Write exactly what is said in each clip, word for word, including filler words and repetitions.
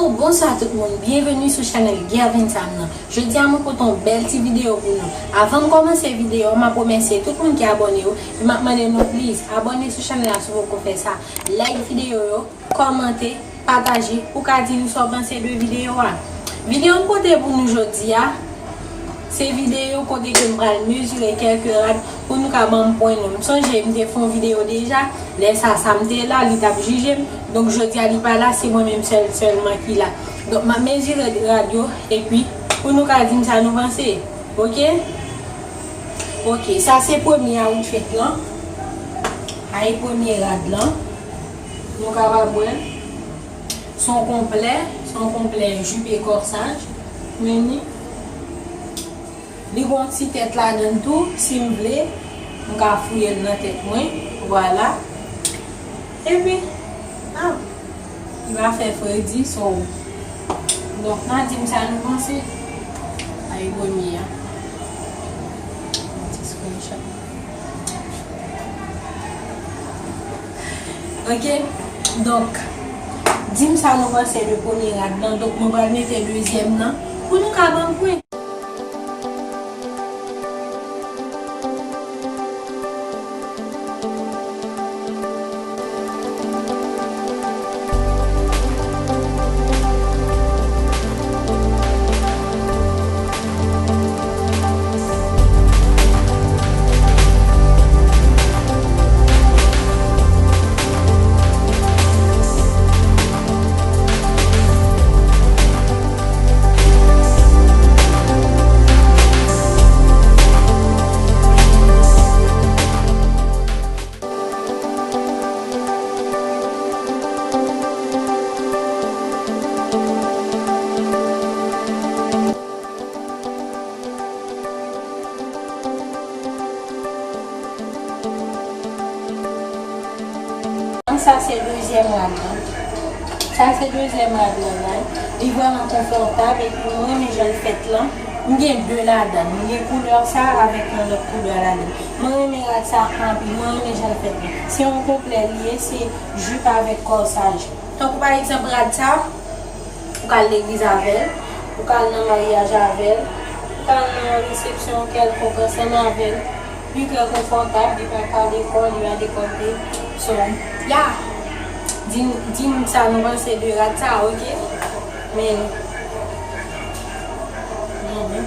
Bonswa tout moun, byenveni sou chanèl Gervin Sam nan. Jodi a mwen pote yon bèl ti videyo pou nou. Avan m kòmanse videyo a, m ap remèsye tout moun ki abòne yo, e m ap mande nou please abòne sou chanèl la si w poko fè sa. Like videyo yo, kòmante, pataje, ou ka di nou sa w panse de videyo a. Videyo m pote pou nou jodi a, se videyo kote ke m pral mezire kèlke rad pou nou ka ban m pwen nou. M sonje m te fè yon videyo deja, lè sa Sam te la, li t ap jije m. Donk jodi a li pa la, se mwen menm sèl sèlman ki la. Donk m ap mezire rad yo, epi pou nou ka di m sa nou panse. Oke? Oke, sa se premye outfit lan. Sa e premye rad lan. Nou kapab wè. Se yon konplè, se yon konplè jip e kòsaj. Men ni. Li gon ti tèt ladann tou, si m vle, m ka fouye l nan tèt mwen. Vwala. Epi, ah, li pa fè fredi, so. Donk, n a di m sa nou panse. Ay, premye a. Yon ti screenshot. Oke? Donk, di m sa nou panse de premye rad lan. Donk, mwen pral mete dezyèm nan pou nou ka ban m pwen. Sa se dezyèm rad lan. Sa se dezyèm rad lan la. Li vrèman konfòtab epi mwen renmen jan l fèt lan. M gen de ladan. M gen koulè sa avèk yon lòt koulè ladan. Mwen renmen rad sa anpil. Mwen renmen jan l fèt lan. Se yon konplè li ye, se jip avèk kòsaj. Tankou pa egzanp rad sa, ou ka al legliz avè l, ou ka al nan maryaj avè l, ou ka al nan resepsyon kèlkonk ansanm avè l. Li trè konfòtab, li pa ka dekò, li pa dekòte. So, ya, di, di m sa nou panse de rad sa, oke? Men, mhm.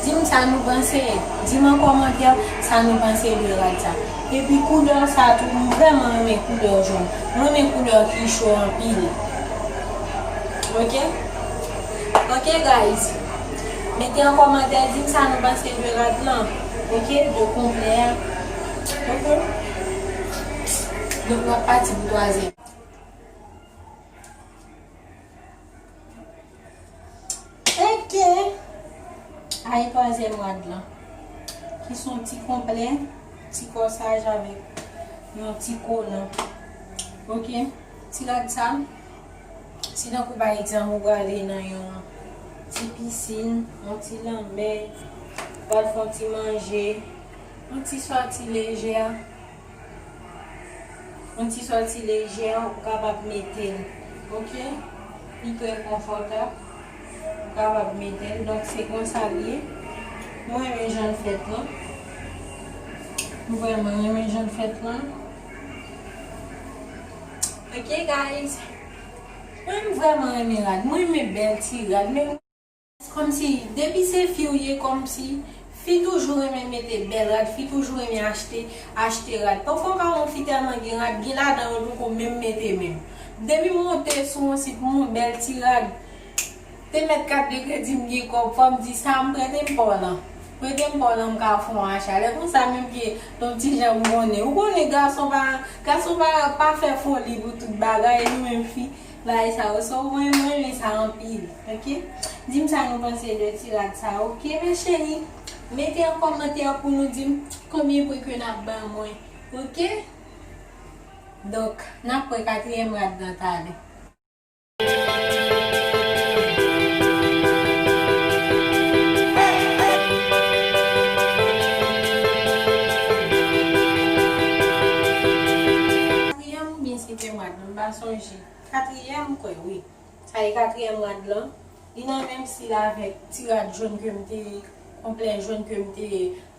Di m sa nou panse. Di m an kòmantè sa nou panse de rad sa. Epi koulè sa tou, m vrèman renmen koulè jòn. M renmen koulè ki cho anpil. Oke? Oke, guys. Mete an kòmantè, di m sa nou panse de rad lan. Oke? De konplè a. Oke? Donk, n ap pati pou twazyèm. Oke. Ay, twazyèm rad lan. Ki se yon ti konplè, ti kòsaj avèk yon ti kolan. Oke. Ti rad sa, si tankou pa egzanp ou prale nan yon ti pisin, yon ti lanmè, pral fè yon ti manje, yon ti sòti lejè. Yon ti sòti lejè, ou kapab mete l. Oke? Li trè konfòtab. Ou kapab mete l. Donk, se konsa l ye. Mwen renmen jan l fèt lan. Mwen vrèman renmen jan l fèt lan. Oke, guys. Mwen, m vrèman renmen rad. Mwen renmen bèl ti rad. Men Kòmsi, depi se fi w ye, kòmsi, fi toujou renmen mete bèl rad, fi toujou renmen achte, achte rad. Pafwa, w ka wè yon fi tèlman gen rad, gen ladan yo li poko menm mete menm. Depi m monte sou yon sit, m wè yon bèl ti rad, te mèt kat de kredi, m gen kòb, fò m di sa, m prete m pa w lan. Prete m pa w lan, m ka fè yon acha. Lè konsa, menm ke yon ti jan m konnen. Ou konnen, gason pa, gason pa, pa fè foli pou tout bagay, nou menm fi. Bagay sa yo, so, mwen, mwen renmen sa anpil, oke? Di m sa nou panse de ti rad sa, oke, mes chéris? Mete an kòmantè pou nou di m konbyen pwen ke n ap ban mwen, oke? Donk, n ap wè katriyèm rad lan talè. Katriyèm oubyen senkyèm rad lan? Pa sonje. Katriyèm, m kwè, wi. Sa e katriyèm rad lan. Li nan menm stil avèk ti rad jòn ke m te, konplè jòn ke m te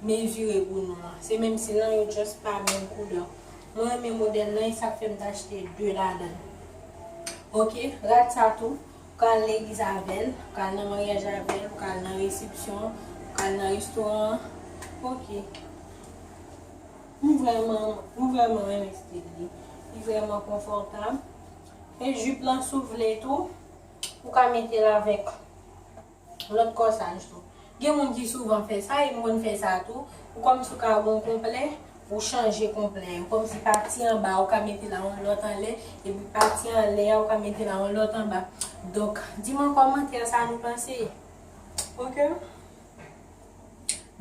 mezire pou nou an. Se menm stil lan, yo just pa menm koulè. Mwen renmen modèl lan, e sa k fè m t achte de ladan l. Oke, rad sa tou, ou ka al legliz avè l, ou ka al nan maryaj avè l, ou ka al nan resepsyon, ou ka al nan restoran. Oke. M vrèman, m vrèman renmen stil li. Li vrèman konfòtab. E jip lan, si w vle tou, ou ka mete l avèk lòt kòsaj tou. Gen moun ki souvan fè sa, e m konn fè sa tou. Ou kòmsi ou ka gon konplè, ou chanje konplè. Ou kòmsi pati anba, ou ka mete la yon lòt anlè, epi pati anlè a, ou ka mete la yon lòt anba. Donk, di m an kòmantè sa nou panse. Oke?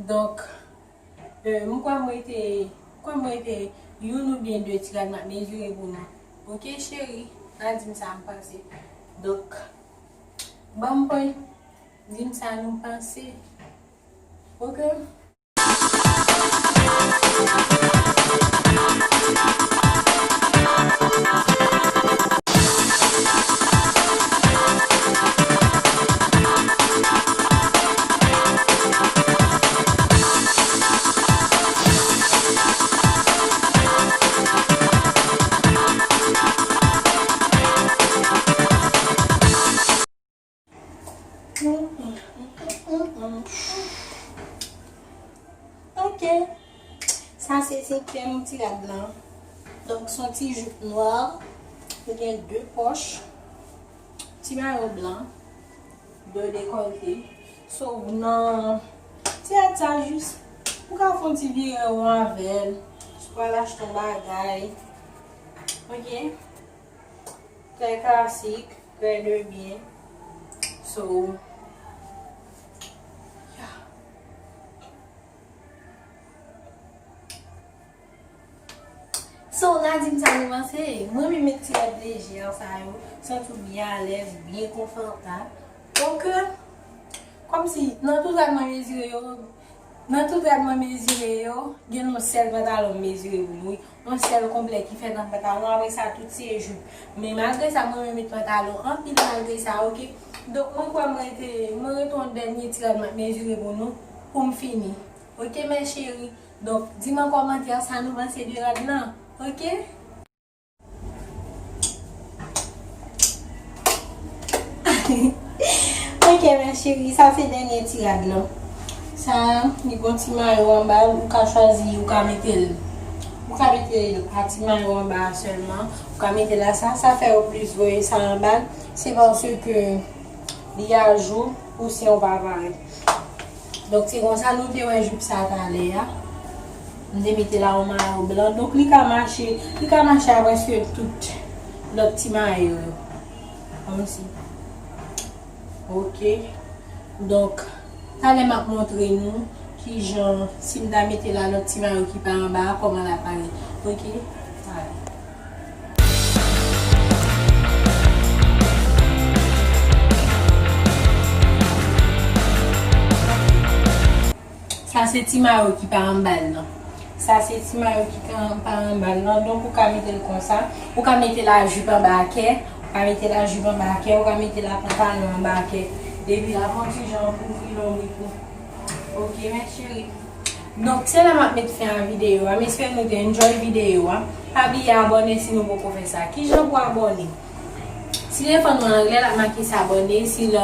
Donk, euh, m kwè m rete, m kwè m rete youn oubyen de ti rad m ap mezire pou nou. Oke, cheri? N a di m sa m panse. Donk, ban m pwen, di m sa nou panse. Oke? Ok. Sa se senkyèm ti rad lan. Donk, se yon ti jup nwa. Li gen de pòch. Ti mayo blan. De dekòlte. So, nan ti rad sa jis, ou ka fè yon ti vire won avè l. Si w pral achte yon bagay. Ok? Trè klasik, trè de byen. So, yeah. So, n a di m sa nou panse. Mwen, m renmen met ti rad lejè sa yo. Santi w byen alèz, byen konfòtab. Donk, kòmsi, nan tout rad mwen mezire yo, nan tout rad mwen mezire yo, gen yon sèl pantalon m mezire pou nou, wi. Yon sèl konplè ki fèt an pantalon, apre sa, tout se jup. Men malgre sa, mwen renmen met pantalon anpil malgre sa, oke? Donk, mwen kwè mwen rete, mwen rete yon dènye ti rad m ap mezire pou nou, pou m fini. Oke, mes chéries? Donk, di m an kòmantè sa nou panse de rad lan, oke? Ok, mes chéries, sa se dènye ti rad lan. Sa, li gon ti mayo anba l, ou ka chwazi, ou ka mete l. Ou ka mete l a ti mayo anba a sèlman. Ou ka mete l a sa, sa fè yo plis voye sa anba l. Se paske li a jou, ou si ou pa parèt. Donk, se konsa nou te wè jup sa talè a. M te mete la yon mayo blan. Donk, li ka mache, li ka mache a prèske tout lòt ti mayo yo. Kòmsi. Ok. Donk, talè m ap montre nou kijan, si m ta mete la lòt ti mayo ki pa anba a, kòman l ap parèt. Ok? Talè. Sa se ti mayo ki pa anba l nan. Sa se ti mayo ki ka, pa anba l nan. Donk, ou ka mete l konsa. Ou ka mete la jup anba a kè. Ou ka mete la jup anba a kè. Ou ka mete la pantalon anba a kè. Depi la, fè yon ti jan kouvri lonbrik ou. Ok, mes chéries. Donk, se la m ap met fen a videyo a. M espere nou te enjoy videyo a. Pa bliye abòne si nou poko fè sa. Kijan pou abòne? Si l fè an anglè, l ap make s'abonner. Si l,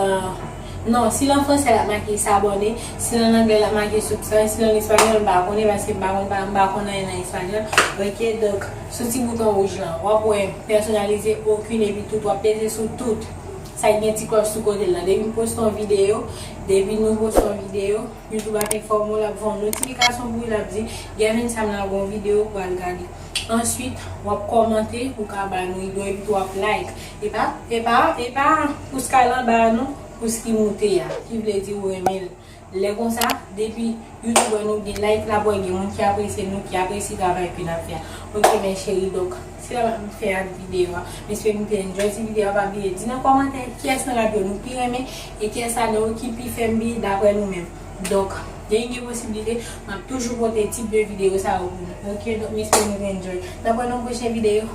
non, si l an fransè, l ap make s'abonner. Si l an anglè, l ap make subscribe. Si l an espanyòl, m pa konnen, paske m pa konn, m pa konn anyen nan espanyòl. Ok, donk, sou ti bouton wouj lan, w ap wè pèsonalize okin, epi tout, w ap peze sou tout. Sa gen ti klòch sou kote l lan. Depi m poste yon videyo, depi nou poste yon videyo, YouTube ap enfòme w, l ap voye yon notifikasyon pou ou, l ap di, Gervin, sa m lage yon videyo, ou pral gade. Answit, w ap kòmante, ou ka ba nou ide w, epi tou w ap like. E pa, e pa, e pa pous k al anba a non, pous ki moute a, ki vle di ou renmen l. Lè konsa, depi YouTube wè nou gen like, l ap wè gen moun ki apresye nou, ki apresye travay ke n ap fè a. Ok, mes chéries, donk, se la m ap fen ak videyo a. M espere nou te enjoy ti videyo a. Pa bliye di nan kòmantè kiyès nan rad yo nou pi renmen e kiyès nan yo ki pi fè m pi daprè nou menm. Donk, gen, gen posiblite, m ap toujou pote tip de videyo sa yo pou nou. Ok, donk, m espere nou te enjoy. N ap wè nan yon pwochen videyo.